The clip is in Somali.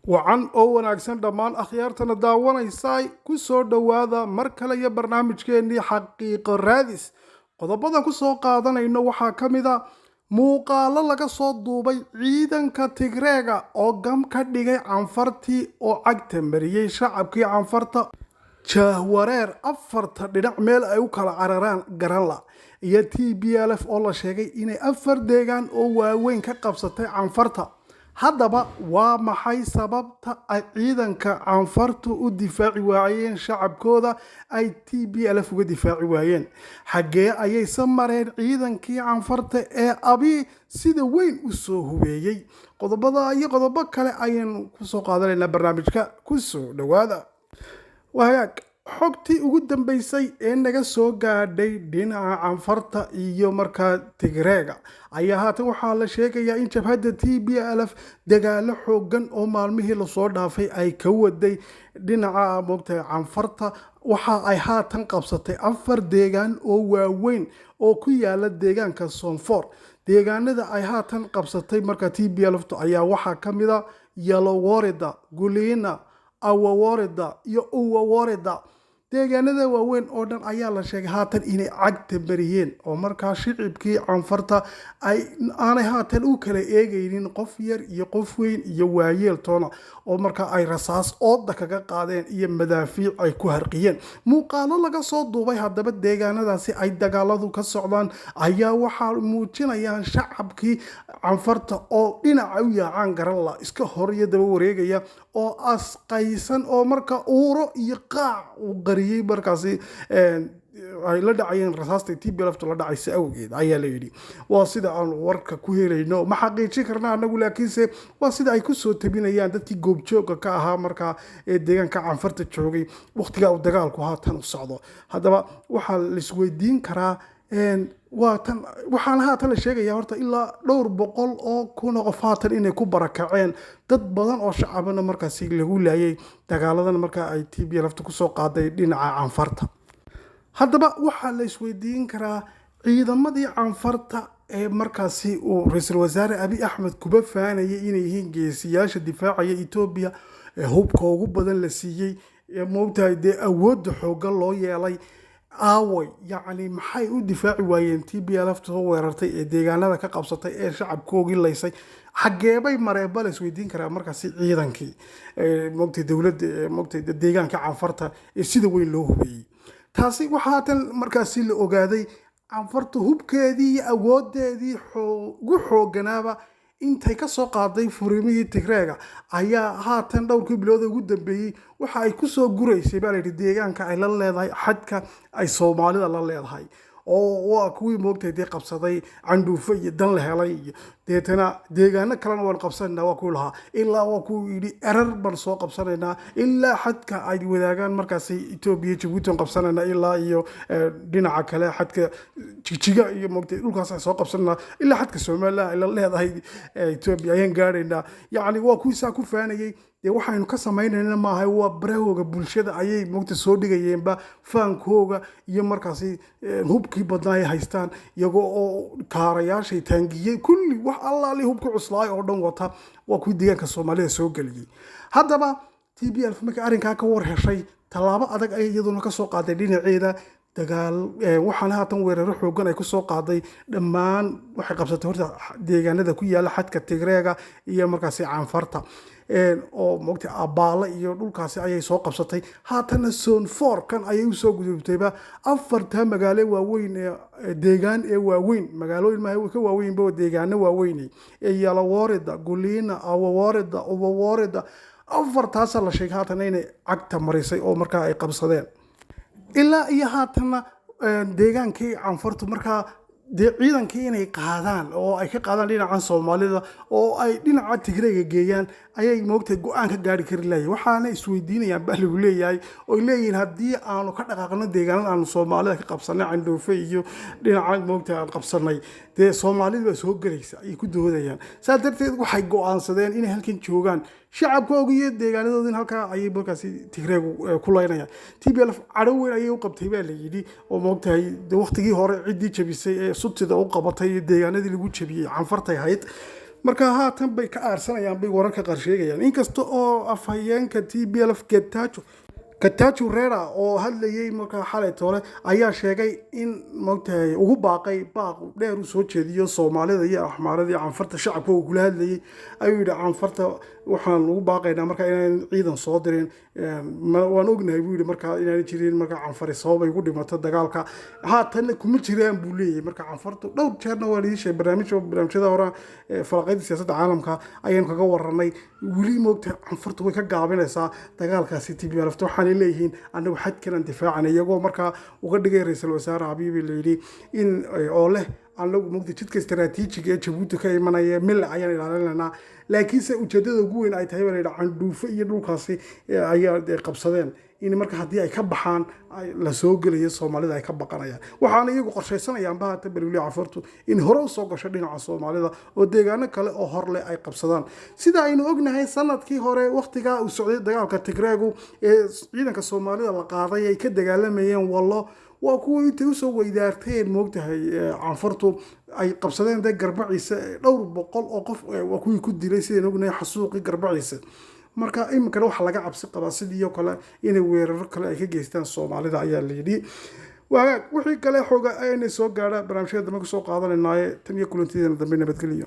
Wacan oo wanaagsan dhammaan akhyaartana daawanaysaay, ku soo dhowaada mar kale iyo barnaamijkeennii Xaqiiqo Raadis. Qodobadan ku soo qaadanayno waxaa ka mid a muuqaalo laga soo duubay ciidanka Tigreega oo gam ka dhigay Canfartii oo cagta mariyey shacabkii Canfarta, jaahwareer afarta dhinac meel ay u kala cararaan garanla, iyo TPLF oo la sheegay inay afar deegaan oo waaweyn ka qabsatay Canfarta. Haddaba waa maxay sababta ay ciidanka Canfartu u difaaci waayeen shacabkooda, ay TPLF uga difaaci waayeen? Xaggee ayayse mareen ciidankii Canfarta ee Abiy sida weyn u soo hubeeyey? Qodobada iyo qodobo kale ayaynu kusoo qaadanaynaa barnaamijka. Kusoo dhowaada. Wahagaag, xogtii ugu dambeysay ee naga soo gaadhay dhinaca Canfarta iyo markaa Tigreega ayaa haatan waxaa la sheegayaa in jabhadda TPLF dagaalo xoogan oo maalmihii lasoo dhaafay ay ka waday dhinaca moogtahay Canfarta waxa ay haatan qabsatay afar deegaan oo waaweyn oo ku yaala deegaanka Soonfoor. Deegaanada ay haatan qabsatay markaa TPLF ayaa waxaa ka mid a Yaloworida, Guliina, Awaworida iyo Uwaworida. Deegaanada waaweyn oo dhan ayaa la sheegay haatan inay cagta mariyeen, oo markaa shicibkii Canfarta ay aanay haatan u kala eegaynin qof yar iyo qof weyn iyo waayeel toona, oo markaa ay rasaas ooda kaga qaadeen iyo madaafiic ay ku harqiyeen. Muuqaalo laga soo duubay haddaba deegaanadaasi ay dagaaladu ka socdaan ayaa waxaa muujinayaan shacabkii Canfarta oo dhinaca u yaacaan garanla, iska hor iyo daba wareegaya oo asqaysan, oo marka uuro iyo qaac uu qariyey markaasi ay la dhacayeen rasaasta TPLF la dhacaysa awgeed ayaa la yidhi. Waa sida aan warka ku helayno, ma xaqiijin karna anagu, laakiinse waa sida ay kusoo tabinayaan dadkii goobjooga ka ahaa markaa ee deegaanka Canfarta joogay waqtigaa uu dagaalku haatan u socdo. Haddaba waxaa la isweydiin karaa, waa tan waxaana haatan la sheegaya horta ilaa dhowr boqol oo kun oo qof haatan inay ku barakaceen, dad badan oo shacabana markaasi lagu laayay dagaaladan markaa ay TPLF kusoo qaaday dhinaca Canfarta. Haddaba waxaa la isweydiin karaa, ciidamadii Canfarta ee markaasi uu ra-iisul wasaare Abiy Axmed kuba faanayay inay yihiin geesiyaasha difaacaya Etoobiya, ee hubka ugu badan la siiyey, ee moogtahay dee awoodda xooggan loo yeelay, aaway? Yacni maxay u difaaci waayeen TPLF soo weerartay ee deegaanada ka qabsatay ee shacabkoogii laysay? Xageebay mareen ba la isweydiin karaa markaasi ciidankii moogtay dowladda, moogtay deegaanka Canfarta ee sida weyn loo hubeeyey? Taasi waxaa haatan markaasi la ogaaday Canfarta hubkeedii iyo awoodeedii ugu xoogganaaba intay ka soo qaaday furimihii Tigreega ayaa haatan dhowrkii bilood ugu dambeeyey waxa ay kusoo guraysay baa layidhi deegaanka ay la leedahay xadka ay Soomaalida la leedahay, oo waa kuwii moogtay dee qabsaday Candhuufo iyo Dan la helay, iyo deetana deegaano kalena waan qabsanaynaa waa kuwi lahaa, ilaa waa kuwii yidhi Erar baan soo qabsanaynaa, ilaa xadka ay wadaagaan markaasi Etoobiya, Jabuuti aan qabsanaynaa, ilaa iyo dhinaca kale xadka Jigjiga iyo moogtay dhulkaas aan soo qabsanaynaa, ilaa xadka Somaliland ay la leedahay Etoobiya ayaan gaadhaynaa. Yacni waa kuwii saa ku faanayay. Dee waxaynu ka samaynayna maaha, waa barahooga bulshada ayay moogta soo dhigayeenba faankooga iyo markaasi hubkii badnaa ay haystaan, iyagoo oo kaarayaashay taangiyey kulli wax allaali hubka cuslaay oo dhan wata, waa kuwii deegaanka Soomaalida soo geliyey. Haddaba TPLF markii arrinkaa ka war heshay, tallaabo adag ayay iyaduna kasoo qaaday dhinaceeda dagaal. Waxaana haatan weeraro xoogan ay kusoo qaaday dhammaan. Waxay qabsatay horta deegaanada ku yaala xadka Tigreega iyo markaasi Canfarta, oo moogtay Abaale iyo dhulkaasi ayay soo qabsatay. Haatana zone 4 kan ayay usoo gudubtayba. Afarta magaalo waaweyn ee deegaan ee waaweyn, magaalooyin maaha, ka waaweynba, deegaano waaweyn ee Yalaworida, Guliina, Awaworida, Ubaworida, afartaasaa la sheegay haatana inay cagta marisay oo markaa ay qabsadeen. Ilaa iyo haatanna deegaankii Canfartu markaa dee ciidankii inay qaadaan oo ay ka qaadaan dhinacan Soomaalida oo ay dhinaca Tigreega geeyaan ayay moogtahay go-aan ka gaari kari lahayen. Waxaana isweydiinayaan baa lagu leeyahay oy leeyihiin, haddii aanu ka dhaqaaqno deegaanada aanu Soomaalida ka qabsanay, Candhuufe iyo dhinaca moogtahay aan qabsanay, dee Soomaalida baa soo gelaysa ayay ku doodayaan. Saa darteed waxay go-aansadeen inay halkan joogaan shacabkooga iyo deegaanadoodin, halkaa ayay markaasi Tigreegu ku laynayaan. TPLF cadho weyn ayay u qabtay baa la yidhi, oo moogtahay de waqtigii hore ciddii jabisay ee sutida u qabatay iyo deegaanadii lagu jabiyey Canfartay ahayd. Marka haatan bay ka aarsanayaan bay wararka qaar sheegayaan, inkasta oo afhayeenka TPLF Getachew Reda oo hadlayay markaa xalay toole ayaa sheegay in, maogtahay, ugu baaqay baaq dheer u soo jeediyo Soomaalida iyo Axmaarada iyo Canfarta. Shacabka uu kula hadlayay ayuu yidhi: "Canfarta waxaan ugu baaqaynaa markaa inaan ciidan soo dirin. Waan ognahay," buu yidhi, "markaa inaana jirin markaa Canfari sabab ay ugu dhimato dagaalka. Haatanna kuma jiraan," buu leeyahay. Marka Canfartu dhowr jeerna waa laidin sheegay, barnaamijyada hore falaqayda siyaasadda caalamka ayaynu kaga waranay. Weli, moogtahay, Canfartu way ka gaabinaysaa dagaalkaasi TPLF. Waxaanay leeyihiin anagu xadkan difaacana, iyagoo markaa uga dhigay ra-iisul wasaare Abiy la yidhi in oo leh anagu, mugdi, jidka istaraatiijiga ee Jabuuti ka imanaya Mila ayaan ilaalinaynaa. Laakiinse ujeedada ugu weyn ay tahay baa la yidhi Candhuufo iyo dhulkaasi ayaa qabsadeen, in marka haddii ay ka baxaan la soo gelayo Soomaalida ay ka baqanayaan. Waxaana iyagu qorshaysanayaanba haatan beriwli Cafartu in hore usoo gasho dhinaca Soomaalida oo deegaano kale oo hor leh ay qabsadaan. Sida aynu ognahay, sanadkii hore waqtigaa uu socday dagaalka Tigreegu ee ciidanka Soomaalida la qaaday ay ka dagaalamayeen Wallo, waa kuwa intay usoo weydaarteen, moogtahay, Canfartu ay qabsadeen dee Garbaciise, dhowr boqol oo qof waa kuwii ku dilay, sidaynu ognahay, xasuuqii Garbaciise. Marka iminkana waxaa laga cabsi qabaa sidii oo kale inay weeraro kale ay ka geystaan Soomaalida ayaa la yidhi. Waagaag, wixii kale xooga aynay soo gaadha barnaamijyada dambe kusoo qaadanaynaye. Tan iyo kulantideena dambe, nabadgeliyo.